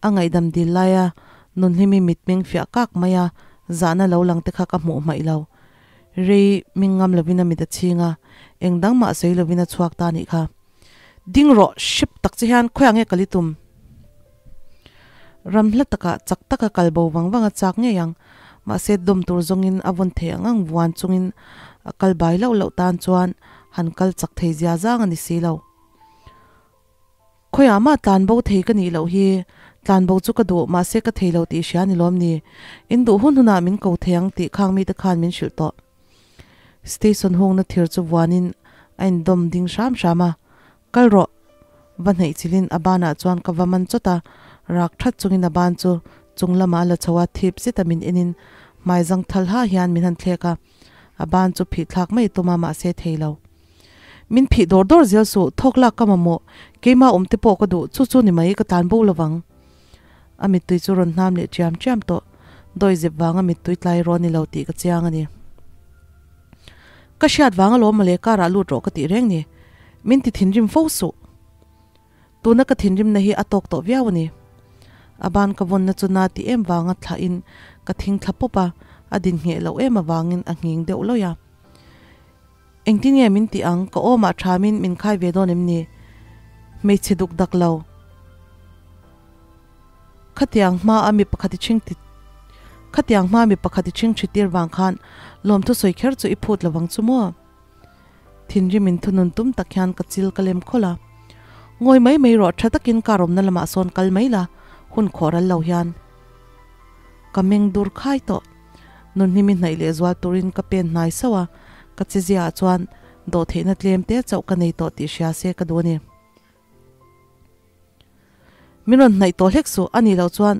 a ngaihdam dil laia Nunhlimi mitmeng fiah kak mai a, zahna lo lang te kha ka hmuh hmaih lo. Rei ming ngam lovin a mit a chhing a, eng dang mah sawi lovin a chhuak ta nih kha. Ding rawh, hrep tak che hian khawiah nge kal i tum? Ram hla takah chak taka kal bo vang vang a chak ngei ang. Mahse dawm tur zawngin a vawn thei ang ang vuan chungin a kal bai loh loh tan chuan han kal chak thei zia zang a ni si lo. Khawiah mah tlan bo thei ka nih loh hi, tlan bo chu ka duh mahse ka thei lo tih hria ni lawm ni? In duh hun hunah min ko thei ang tih khang mite khan min hrilh tawh. Station hungna thir chu vuanin a indawm ding hram hram a, Kal rawh! Va hnaih chilhin a banah chuan ka va man chawt a, rak that chungin a ban chu chung lamah a la chho a, thip zeta min enin hmai zang thal ha hian min han thlek a, a ban chu phih thlak mai tum a mahse thei lo. Min phih dawr dawr zel suh, thawk lak ka mamawh, keimah awm te pawh ka duh, chu chu ni mai ka tlan bo lovang. A mittui chu rawn hnam leh chiam chiam tawh. Dawi zep vanga mittui tlai rawn ni lo tih ka chiang a ni. Ka hriat vang alawm mawle car ah lut rawh ka tih reng ni. Min ti thinrim fo suh. Tuna ka thinrimna hi a tawk tawh viau a ni. A ban ka vawnna chu na ti em vanga thlahin ka thing thla pawp a, a din ngheh loh em avangin a nghing deuh lawih a. Engtin nge min tih ang, ka awmah thamin min khai ve dawn em ni? Hmeichhe duk dak lo. Khatiang hma a mi pakhat i chhing ti Khatiang hma mi pakhat i chhing thi tir vang khan lawmthu sawi kher chu i phut lo vang chu maw? Thinrim in thunun tum tak hian ka chil ka lem khawlh a. Ngawi mai mai rawh tha takin car awmna lamah sawn kal mai la, hun khawh ral lo hian. Ka meng dur khai tawh. Nunhlimi hnaih leh zual turin ka pen hnai sauh a, ka chezia ah chuan dawhtheihna tlem te chauh ka nei tawh tih hria se ka duh a ni. Min rawn hnaih tawh hlek suh, a nih loh chuan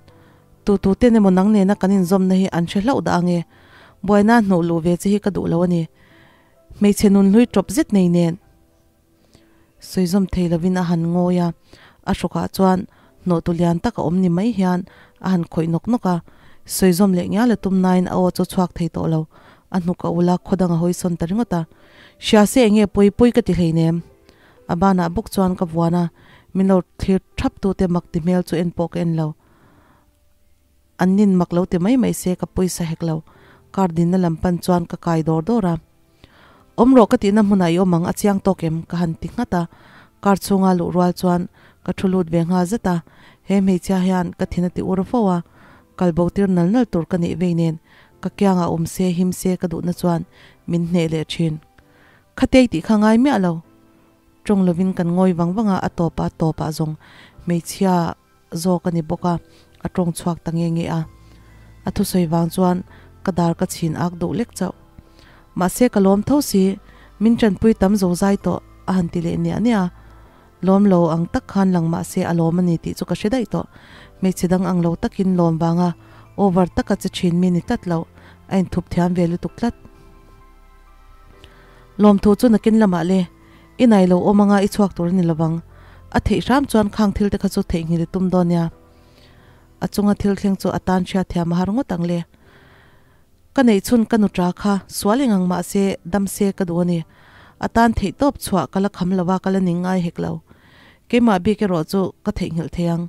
tu tu ten emaw nang nena kan inzawmna hi an hre hlauh dah ange, buaina hnuh luh ve che hi ka duh lo a ni. Hmeichhe nunhlui tawp zet nei nen. Sawi zawm thei lovin a han ngawi a, a hrawkah chuan hnawhtu lian tak a awm ni mai hian a han khawih nawk nawk a, sawi zawm leh ngial a tum nain a aw chu chhuak thei tawh lo, a hnuk a ul a, khaw dang a hawi sawn ta ringawt a. Hria se enge pawi pawi ka ti hleinem. A banah bawk chuan ka vuan a, min lo thlir thap tute mak ti hmel chu en pawh ka en lo. An nin mak lo ti mai mai se ka pawisa hek lo. Car dinna lam pan chuan ka kai dawr dawr a. Awm rawh ka tihna hmunah i awm ang a chiang tawk em? ka han ti nghat a. Car chhunga luh rual chuan ka thu lut ve nghal zet a. He hmeichhia hian ka thin a ti ur fo a. Kal bo tir nal nal tur ka nih vei nen ka kiangah awm se him se ka duhna chuan min hneh leh thin. Khatei tih kha ngai miah lo. Tawng lovin kan ngawi vang vang a, a tawp a tawpah zawng hmeichhia zawk a ni bawk a, a tawng chhuak ta nge nge a. A thusawi vang chuan ka dar ka chhin ak duh lek chauh. Mahse ka lawm tho si, min tanpui tam zo zai tawh a han ti leh niah niah a. Lawm lo ang tak khan lang mahse a lawm a ni tih chu ka hre daih tawh. Hmeichhe dang ang lo takin lawm vanga over taka che thin mi ni tlat lo, a inthup thiam ve lutuk tlat. Lawmthu chu nakin lamah le. I nai lo awm anga i chhuak tur a ni lovang. A theih hram chuan khang thil te kha chu theihnghilh i tum dawn nia. A chunga thil thleng chu a tan hriat thiam a har ngawt ang le. Ka neih chhun ka nu ta kha sual eng ang mah se dam se ka duh a ni. A tan theih tawp chhuah ka la kham lo a, ka la ning ngai hek lo. Keimah bik erawh chu ka theihnghilh thei ang.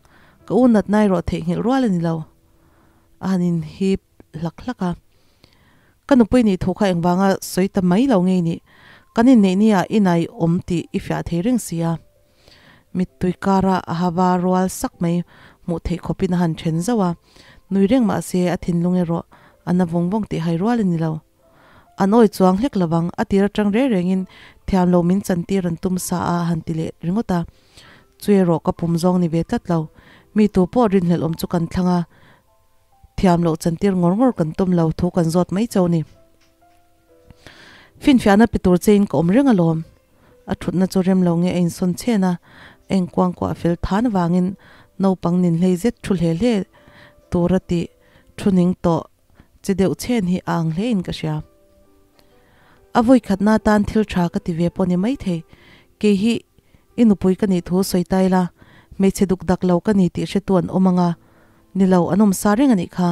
Ka u natna erawh theihnghilh rual a ni lo. A han inhip hlak hlak a. Ka nupui nih thu kha engvanga sawi ta mai lo ngei nih? Kan inneih ni ah i nai awm tih i fiah thei reng si a. Mittui kara a hava rual sak mai hmuh theih khawpin a han then zauh a. Nui reng mah se a thinlung erawh a na vawng vawng tih hai rual a ni lo. An awi chuang hlek lovang, a tir atang reng rengin thiam lo min chantir an tum sa a han ti leh ringawt a. Chu erawh ka pum zawng ni ve tlat lo. Mi tu pawh rinhlelh awm chu kan thlang a. Thiam loh chantir ngawr ngawr kan tum lo thu kan zawt mai chau ni. Finfiahna pe tur chein ka awm reng alawm. A thutna chu rem lo nge a insawn chhen a, a inkuangkuah fel than avangin naupang nin hlei zet thu hle hle tura tih thu ning tawh chi deuh chhen hi a ang hlein ka hria. A vawi khatna atan thil tha ka ti ve pawh ni maithei. Kei hi i nupui ka nih thu sawi ta ila, hmeichhe duk dak lo ka ni tih hretu an awm ang a, Ni lo, an awm sa reng a nih kha.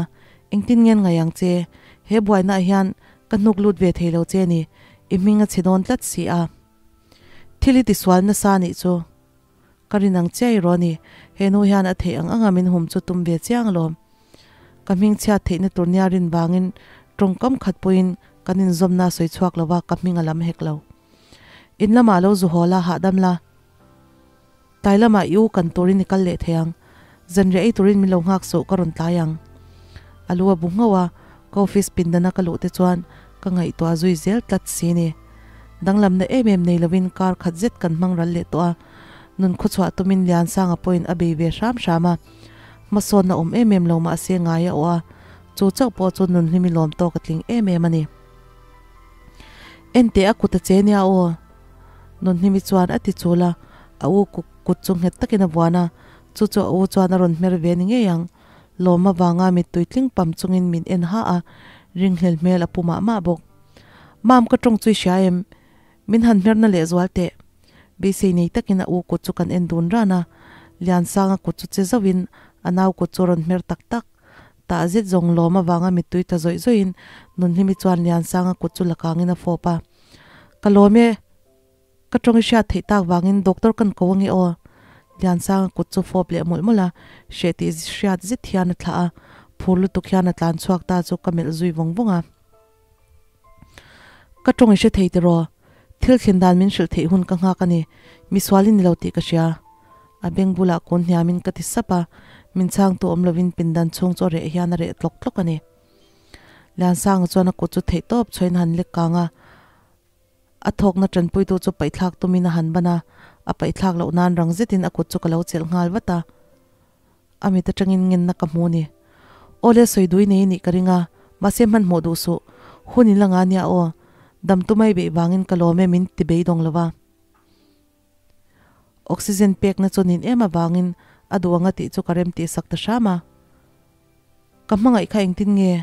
Engtin ngen ngai ang che? He buainaah hian ka hnuk lut ve thei lo che ni. I hming a chhe dawn tlat si a. Thil i tisual nasa a nih chu. Ka rin ang chiai rawh a ni. He nu hian a theih ang anga min hum chu tum ve chiang alawm. Ka hming chhiat theihna tur nia rin vangin tawngkam khat pawhin kan inzawmna a sawi chhuak lo va, ka hming a lam hek lo. In lamah lo zu haw la, hahdam la. Tlai lamah i u kan turin i kal leh thei ang. Zanriah ei turin min lo nghak suh ka rawn tlai ang. A lu a bu nghauh a, ka office pindana ka luh te chuan ka ngaihtuah zui zel tlat si ni. Danglamna em em nei lovin kar khat zet kan hmang ral leh tawh a, nun khawchhuah tumin Liansanga pawhin a bei ve hram hram a. Hmasawnna awm em em lo mahse ngai a awh a, chu chauh pawh chu nun hlimi lawm tawk a tling em em a ni. Enteh a kut a che nia aw. Nunhlimi chuan a ti chul a, a u kut chu nghet takin a vuan a, chu chu a u chuan a rawn hmer ve ni ngei ang. Lawm avanga mittui tling pam chungin min en ha a, ringhlel hmel a pu mah mah bawk. Mam ka tawng chu i hria em? Min han hmerna leh zual teh. Beisei nei takin a u kut chu kan en dun ran a, Liansanga kut chu che zauhin a nau kut chu a rawn hmer tak tak. Tah zet zawng lawm avanga mittui ta zawih zawihin Nunhlimi chuan Liansanga kut chu la kangin a fawp a. Ka lawm e, ka tawng i hriat theih tak vangin doctor kan ko ange aw. Liansanga kut chu fawp leh mawlh mawlh a, hreh tih hriat zet hian a thlah a, phur lutuk hian a tlan chhuak ta chu ka melh zui vawng vawng a. Ka tawng i hre thei tiraw? Thil thlen dan min hrilh theih hun ka nghak a ni, misual i ni lo tih ka hria. A beng bulah kun hniamin ka ti sap a, min chhangtu awm lovin pindan chhung chu a reh hian a reh tlawk tlawk a ni. Liansanga chuan a kut chu theih tawp chhuahin a han lek kang a, a thawkna tanpuitu chu paihthlak tumin a han ban a, a paihthlak loh nan rang zetin a kut chu ka lo chelh nghal vat a, a mit atangin ngenna ka hmu ni. Awle sawi dui nei nih ka ring a, mahse hmanhmawh duh suh, hun in la nga nia aw, dam tumai beih vangin ka lawm e min ti beidawng lo va. Oxygen pekna chu nin em avangin a duh anga tih chu ka rem tih sak ta hram a. Ka hmangaih kha engtin nge?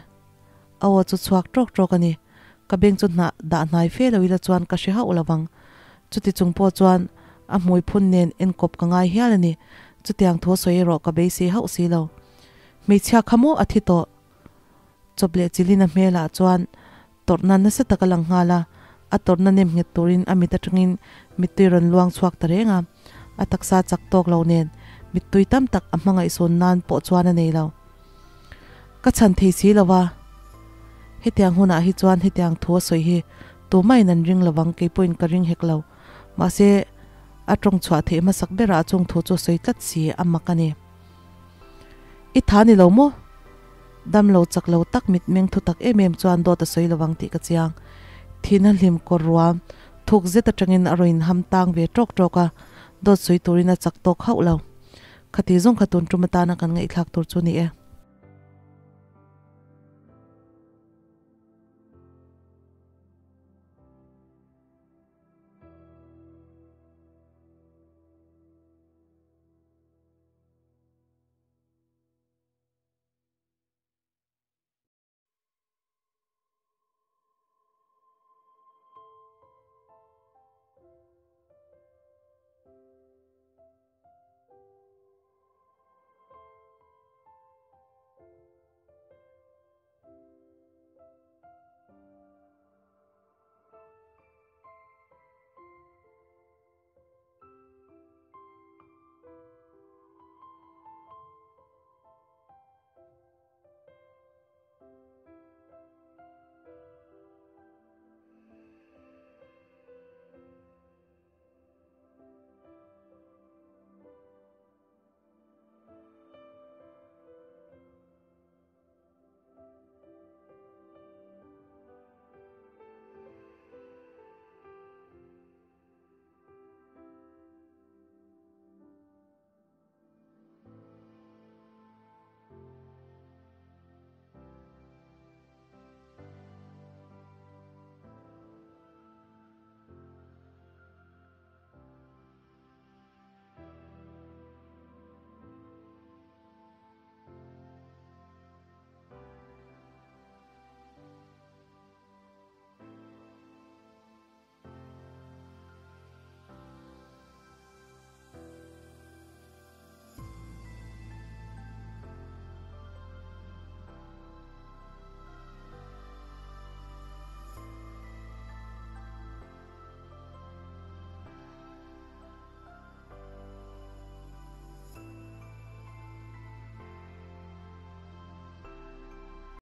A aw chu chhuak tawk tawk a ni. Ka beng chu hnah dah hnai fe lo ila chuan ka hre hauh lo vang. Chuti chung pawh chuan A hmui phun nen enkawp ka ngai hial a ni. Chutiang thu sawi erawh ka beisei hauh si lo. Hmeichhia kha maw a thi tawh? Chawp leh chilin a hmelah chuan tawrhna nasa tak a lang nghal a, a tawrhna nem nghet turin a mit atangin mittui rawn luang chhuak ta reng a. A taksa chak tawk lo nen mittui tam tak a hmangaihsawn nan pawh chuan a nei lo. Ka chhan thei si lo va, hetiang hunah hi chuan hetiang thu a sawi hi tumahin an ring lovang, kei pawhin ka ring hek lo. Mahse, a tawng chhuah theih hmasak berah chung thu chu a sawi tlat si, a mak a ni. I tha ni lo maw? Dam lo chak lo tak mitmeng thu tak em em chuan dawt a sawi lovang tih ka chiang. Thihna hlim kawr ruam thuk zet atangin a rawn inham tang ve tawk tawk a, dawt sawi turin a chak tawk hauh lo. Khati zawng kha tun tum atana kan ngaihthlak tur chu ni e.